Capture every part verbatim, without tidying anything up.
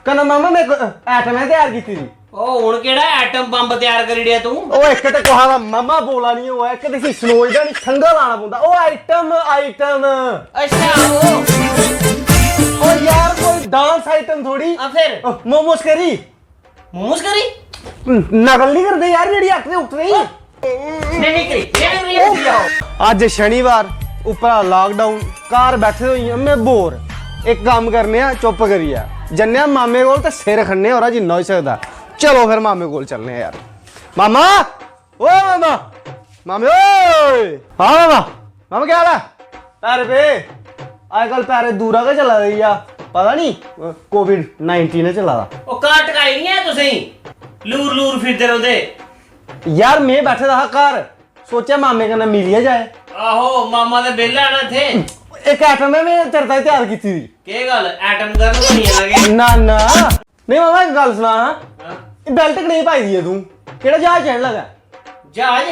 कन्नै मामा में इक आइटम ऐ त्यार कीती दी। ओह्, हुन केह्ड़ा atom bomb त्यार करी ओड़ेआ तूं? ओह्, इक ते कुसै दा मामा बोला निं होऐ, इक ते इसी सनोचदा निं, संगा लाना पौंदा। ओह्, आइटम, आइटम। अच्छा, ओह्। ओह् यार, कोई डांस आइटम थोड़ी। हां, फिर? मोमोस करी। मोमोस करी? नकल निं करदे यार, जेह्ड़ी आखदे उठदे ही। नेईं, नेईं करी, नेईं करी, नेईं करी। अज्ज शनिवार, उप्परा लाकडाउन, घर बैठे दे होई आं में बोर। इक कम्म करने आं चुप्प करियै, जन्ने आं मामे कोल ते सिर खन्ने आं ओह्दा जिन्ना होई सकदा। चलो फिर मामे कोल चलने आं यार। मामा, ओ मामा, मामे ओए, हाँ मामा, मामा क्या हाल ऐ? पैरे पे, अजकल पैरे दूरा गै चला दे यार, पता निं कोविड नाइनटीन गै चला दा। ओह् घर टकाई निं ऐ तुसेंगी, लूर लूर फिरदे रौंह्दे। यार में बैठे दा हा घर, सोचेआ मामे कन्नै मिलियै जाए। आहो, मामा ते बेह्ला ना इत्थै। इक आइटम ऐ में तेरे ताईं त्यार कीती दी। केह् गल्ल, आइटम गर्म बनी जाना केह्? ना, ना। नेईं मामा, इक गल्ल सना हां। हां? एह् बेल्ट कनेही पाई दी ऐ तूं? केह्ड़ा ज्हाज चढ़न लगा? ज्हाज?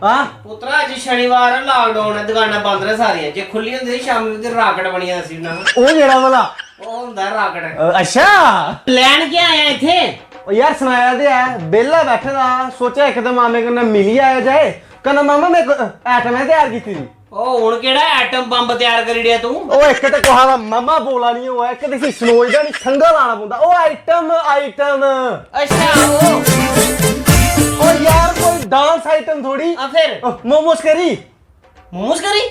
हां? पुत्तरा, अज्ज शनिवार ऐ, लाकडाउन ऐ, दकानां बंद न सारियां। जे खु'ल्ली होंदी ते शामीं उद्धर राकेट बनियै दस्सी ओड़ना हा। ओह् केह्ड़ा भला? ओह् होंदा ऐ राकेट। अ, अच्छा। प्लान केह् आया इत्थै? ओ यार, सनाया ते ऐ, बेह्ला बैठे दा, सोचेआ इक ते मामे कन्नै मिली आया जाए, कन्नै मामा में इक आइटम ऐ त्यार कीती दी। ओ, हुन केह्ड़ा atom bomb त्यार करी ओड़ेआ तूं? ओ, इक ते कुसै दा मामा बोला निं होऐ, इक ते इसी सनोचदा निं, संगा लाना पौंदा। ओ, आइटम, आइटम। अच्छा, ओ। ओ यार, कोई डांस आइटम थोड़ी। हां, फिर? ओ, मोमोस करी। मोमोस करी?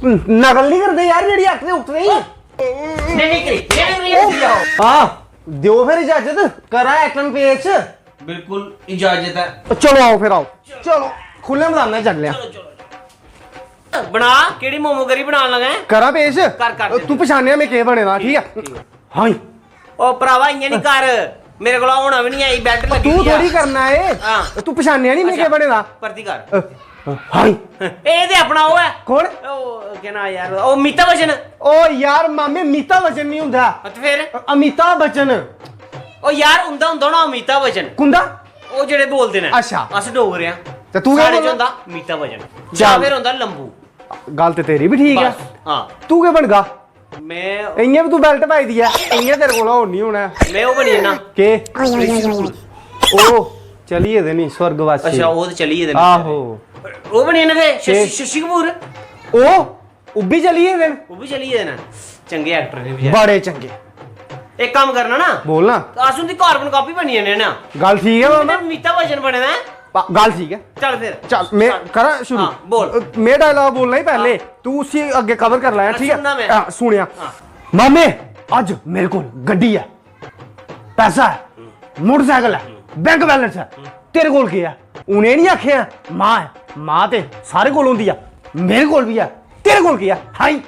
नकल निं करदे यार, जेह्ड़ी आखदे उठदे ही। नेईं, नेईं करी, नेईं करी, नेईं करी। हां, देओ फिर इजाजत, करां आइटम पेश। बिल्कुल इजाजत ऐ। चलो आओ फिर आओ, चलो खु'ल्ले मदानै चलने आं। चलो, चलो, चलो। बना, केह्ड़ी मोमो करी बनान लगा ऐं? करां पेश? कर, कर, तू कर। पछानेआ में केह् बने दा, ठीक ऐ? ठीक ऐ। हां। ओ भरावा, इ'यां निं कर, मेरे कोला होना बी निं ऐ, बेल्ट लग्गी तू दी ऐ। थोड़ी करना ऐ। हां। तू पछानेआ निं में अच्छा। केह् बने दा? परती कर। अ, हां। एह् ते अपना ओह् ऐ। कौन? ओह् केह् नांऽ यार? ओह् अमिताभ बच्चन। ओ यार मामे, अमिताभ बच्चन निं होंदा। हां, ते फिर? अ-, अमिताभ बच्चन। ओ यार, उं'दा होंदा होना अमिताभ बच्चन। कुं'दा? ओह् जेह्ड़े बोलदे न। अच्छा। अस डोगरे आं। ते तू केह् साढ़े च बोलना? होंदा अमिताभ बच्चन। जां चल। फिर होंदा लंबू। गल्ल ते तेरी बी ठीक ऐ। बस, हां। तू केह् बनगा? में इ'यां बी तू बेल्ट पाई दी ऐ, इ'यां तेरे कोला होर निं होना ऐ। में ओह् बनी जन्ना। केह्? ओह् चली गेदे नी स्वर्गवासी। अच्छा, ओह् ते चली गेदे न। आहो। ओह् बनी जन्ना फिर शशि, केह्? शशि कपूर। ओह्, ओह् बी चली गेदे न। ओह् बी चली गेदे न। चंगे actor ने बचैरे। बड़े चंगे। इक कम्म करना ना। बोल ना। अस उं'दी carbon copy बनी जन्ने ना। गल्ल ठीक ऐ मामा। अमिताभ बच्चन बने दा ऐ। गल्ल ठीक ऐ। चल फिर। चल, में चल। करां शुरू? हां, बोल। में dialogue बोलना ही पैह्ले, हां। तू उसी अग्गें cover कर लैयां, हां, ठीक ऐ? सुनना में। हां, सुनेआ। हां। मामे, अज्ज मेरे कोल गड्डी ऐ, पैसा ऐ, मोटरसाइकल ऐ, bank balance ऐ, तेरे कोल केह् ऐ? उ'नें निं आखेआ, मां ऐ, मां ते सारे कोल होंदी ऐ, मेरे कोल बी ऐ, तेरे कोल केह् ऐ? हाई।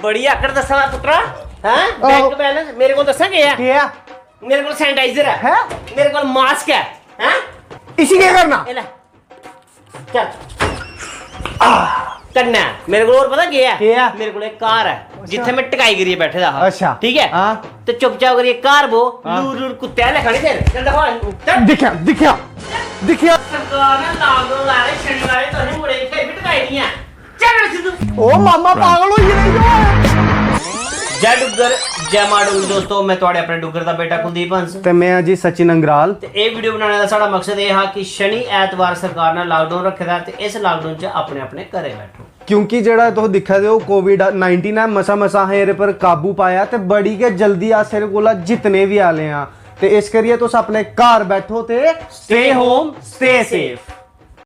बड़ी आकड़ दस्सां पुत्तरा, हैं? आहो। Bank balance मेरे कोल दस्सां केह् ऐ? केह् ऐ? मेरे कोल sanitizer ऐ। हैं? मेरे कोल mask ऐ। हैं? इसी केह् करना? एह् लै। चल। आह। कन्नै मेरे कोल होर पता केह् ऐ? केह् ऐ? मेरे कोल इक घर ऐ, अच्छा। जित्थै में टकाई करियै बैठे दा हा। अच्छा। ठीक ऐ? हां। ते चुपचाप करियै घर बो, हां। लूर लूर कुत्ते आह्ला लेखा निं फिर। चल दफा होई। चल। दिक्खेआ, दिक्खेआ, दिक्खेआ। सरकार ने lockdown ला दे शनिवारें तुसें मुड़े गी फिर बी टकाई निं ऐ। चल सिद्धू। ओ मामा पागल होई गेदा ई। जय डुग्गर, जय मां डोगरी दोस्तो, में थुआढ़े अपने डुग्गर दा बेटा कुलदीप हंस। ते में आं जी सचिन अंगराल। ते एह् video बनाने दा साढ़ा मकसद एह् हा कि शनि ऐतवार सरकार ने lockdown रक्खे दा ऐ ते इस lockdown च अपने अपने घरें बैठो। क्योंकि जेह्ड़ा तुस दिक्खा दे ओ कोविड नाइनटीन ऐ, मसा मसा असें एह्दे पर काबू पाया ते बड़ी गै जल्दी अस एह्दे कोला जित्तने बी आह्ले आं। ते इस करियै तुस अपने घर बैठो ते stay home, stay safe।